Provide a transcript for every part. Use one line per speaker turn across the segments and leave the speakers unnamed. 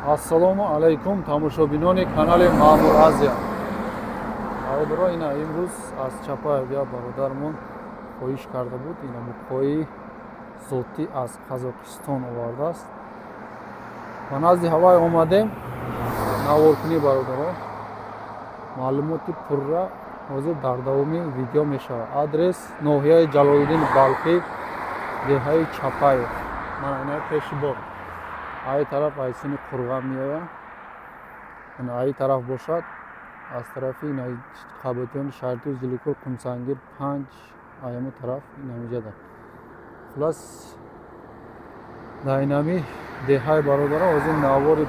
Ассалому алайкум тамошобинони канали Маъмур Азия. Бародаро, ина имрӯз аз Чапаев як бародармон хоҳиш карда буд, ина буқҳои зотӣ аз Қазоқистон овардааст. Ба назди ҳавай омадем наворкунӣ бародаро. Маълумоти пурра ҳозир дар давоми видео мешавад. Адрес ноҳияи Ҷалолиддини Балхӣ, деҳаи Чапаев. Мана ина пеши боғ. Ай тараф айсини қурға меояд. Ай тараф бошад аз тарафи қабатиёни шаҳрту Зиликӯл Қумсангир 5 аямо тараф инамиҷада. Хулас дар инами деҳаи бародаро ҳозир навори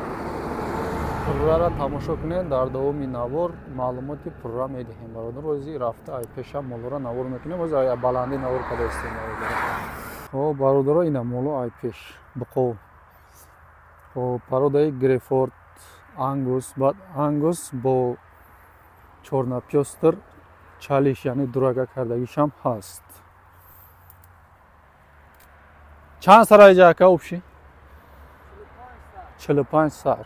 пуррара тамошо кунед. Дар давоми навор маълумоти пурра медиҳем бародар. Ҳозир рафта ай пеша молора навор мекунем. Ҳозир ай баландӣ навор карда истем бародаро. Хоб бародаро, ина моло ай пеш буқов пародаи Грефорд, Ангус, баъд Ангус бо чорнапёстр чалиш, яъне дурага кардагишам ҳаст. Чанд сар айҷа ака обши? 45 сар.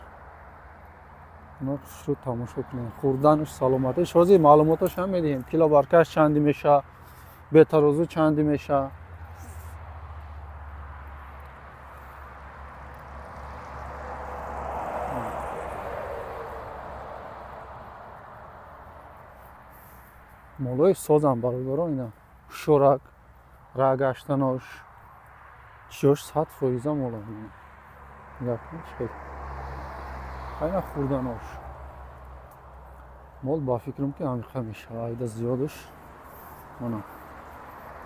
Хушрӯ тамошо кунед. Хӯрдануш, саломатиш. Ҳозир маълумоташ ҳам медиҳем. Кило баркаш чанди меша, бетарозу чанди меша. Молои созам бародаро, ина шорак, рагаштанош, чиёш 100% моло. Айна хӯрданош. Мол ба фикрам ки ҳамиқа мешава, айда зиёдаш. Мана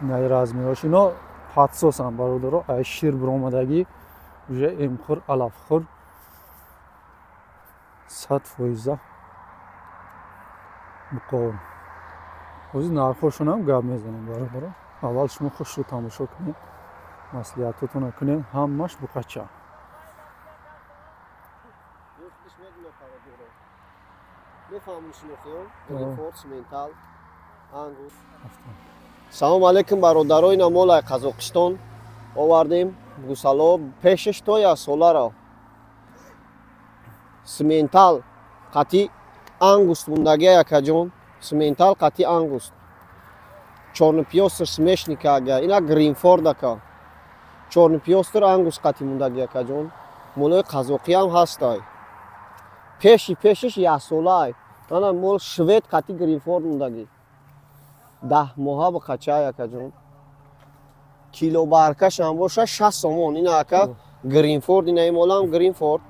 инаи размерош. Ино подсосам бародаро, ай шир биромадагӣ, уже эмхӯр, алафхӯр. 100% буқов. Ҳозир нархҳошонам гап мезанам бародаро. Аввал шумо хушрӯ тамошо кунед, маслиҳатотонро кунед. Ҳамаш буқача.
Салом алейкум бародаро, ина мол ай Қазоқистон овардем. Гусало пешаш то як соларо симентал қати ангуст мондагия якаҷон. Симентал қати ангуст. Чорнопёстр смешника ага. Ина Гринфорд ака. Чорнопёстр ангуст қати мондаги акаҷон. Молои қазоқиам ҳастай. Пеши пешиш яксолаай. Ана мол швед қати Гринфорд мондаги. 10 моҳа бақачай акаҷон. Кило баркашам боша 60 сомон. Ина ака Гринфорд, ина молам Гринфорд.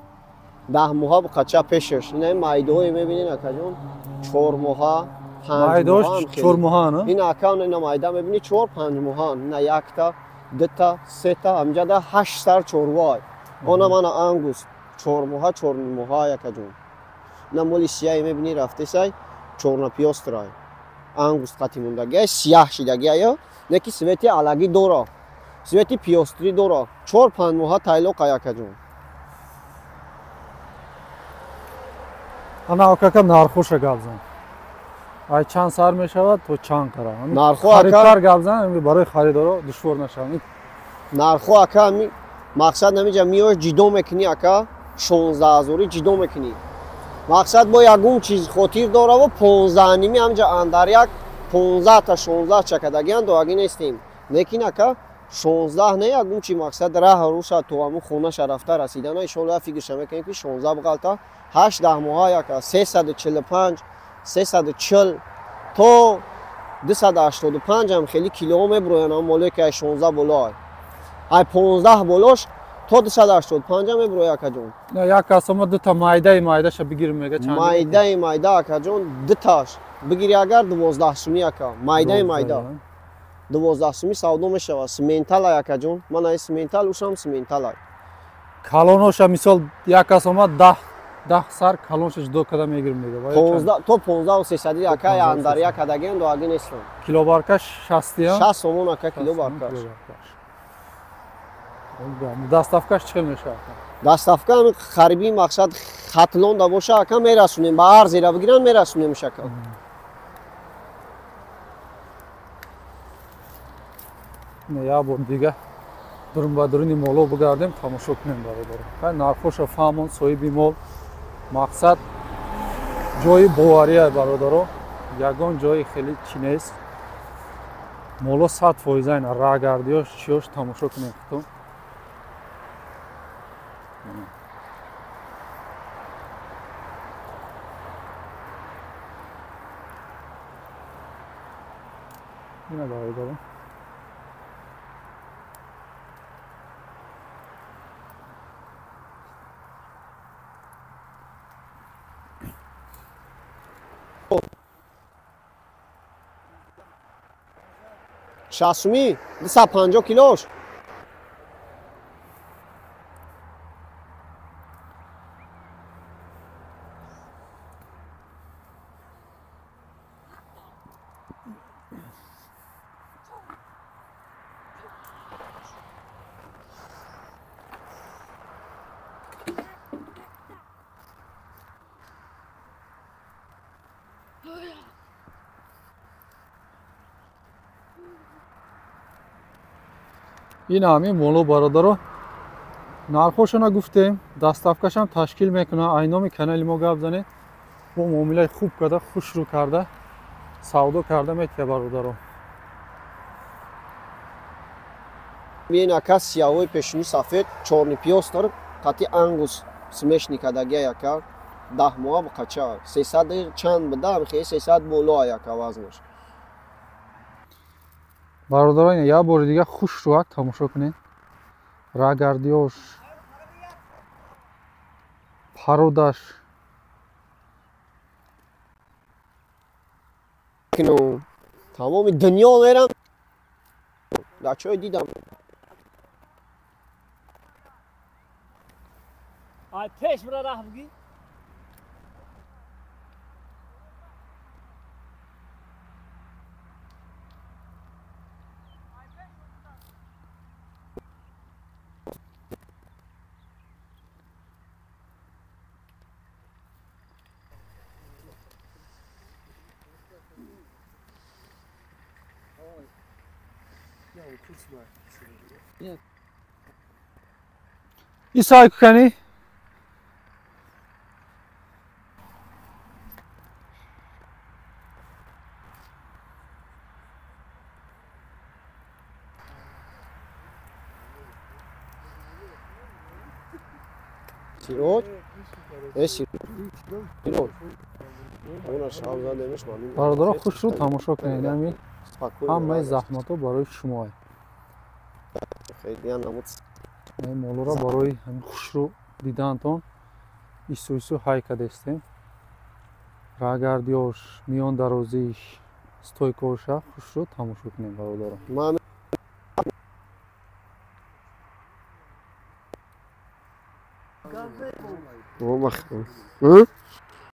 10 моҳа бақача пешиш. Ина майдаҳое мебинед акаҷон. 4 моҳа, 5 моҳа.
4 моҳа, на?
Ина ака, ина майда мебини 4-5 моҳа. Ина якта, дута, сета, ҳамҷада 8 сар чорвой. Она мана ангус 4 моҳа, 4 моҳа якаҷон. Ина моли сияи мебини рафтесай чорнапёстрай. Ангус қати мондагиай, сияҳ шидагиай, неки свети алагӣ дора. Свети пёстрӣ дора. 4-5 моҳа тайлоқа якаҷон.
Ана акака нархоша гап зан. Ай чанд сар мешавад то чанд қара?
Нархо ака
харидтар гап зан, барои харидоро душвор нашавад.
Нархо ака мақсад намиҷа миёш ҷидо мекунӣ ака 16,000 ҷидо мекунӣ. Мақсад бо ягон чиз хотир дораву 15,5 ҳамҷа андар як 15 та 16 чакадагиан доагӣ нестем. Лекин ака 16 не ягон чи мақсад раҳ руша то ҳамун хонаша рафта расидана иншоаллоҳ фикрша мекунем ки 16 буғалта 8-10 моҳа яка 345 340 то 285 ҳам хеле килоҳо мебуроянд. Ҳам моле ки 16 боло ай 15 болош то 285 ҳам мебурояд акаҷон.
Як касома дута майдаи майдаша бигирем мега чанд?
Майдаи майда акаҷон дуташ бигири агар 12 сумӣ ака. Майдаи майда 12 сумӣ савдо мешавад. Симентал ай акаҷон. Ман ай симентал ушам симентал ай.
Калоноша мисол як касома 10 сар калонша ҷудо карда мегирем мега.
15 то 15 300 ака андар як кадагиан доагӣ нестам.
Килобаркаш 60 я?
60 сомон ака килобаркаш.
Доставкаш чӣ мешавад?
Доставка хариби мақсад Хатлон да боша ака мерасонем. Ба ҳар зера бигиран мерасонем ака.
Як бор дига Дурун ба дуруни моло бигардем, тамошо кунем бародаро. Хай нархоша фаҳмон соҳиби мол. Мақсад ҷои бовария бародаро. Ягон ҷои хеле чӣ нест. Моло 100% айна рагардиёш чиёш тамошо кунем худтон. Ина бародаро.
Шасуми 250 килош.
Ин ҳамин моло бародаро нархошона гуфтем, доставкашам ташкил мекунад. Айноми канали мо гап занед, бо муомилаи хуб карда, хушрӯ карда, савдо карда метия бародаро.
Ин ака сияҳои пешини сафед, чорни пиёз дорад, қати ангус смешни кадагия яка 10 моҳа бқача 300 чанд буда, хе 300 боло яка вазнаш.
Бародаро, ина як бори дига хушрӯак тамошо кунед. Рагардиёш, пародаш.
Тамоми дунё мерам. Дачои дидам.
Ай пеш бира раҳ бигӣ.
Исай кукани? Бародаро, хушрӯ тамошо кунед. Ами ҳамаи заҳматҳо барои шумоа. Молора барои ҳамин хушрӯ дидаантон ису ису ҳай кардестем. Рагардиёш, миён дарозиш, стойкоша хушрӯ тамошо кунем бародаро.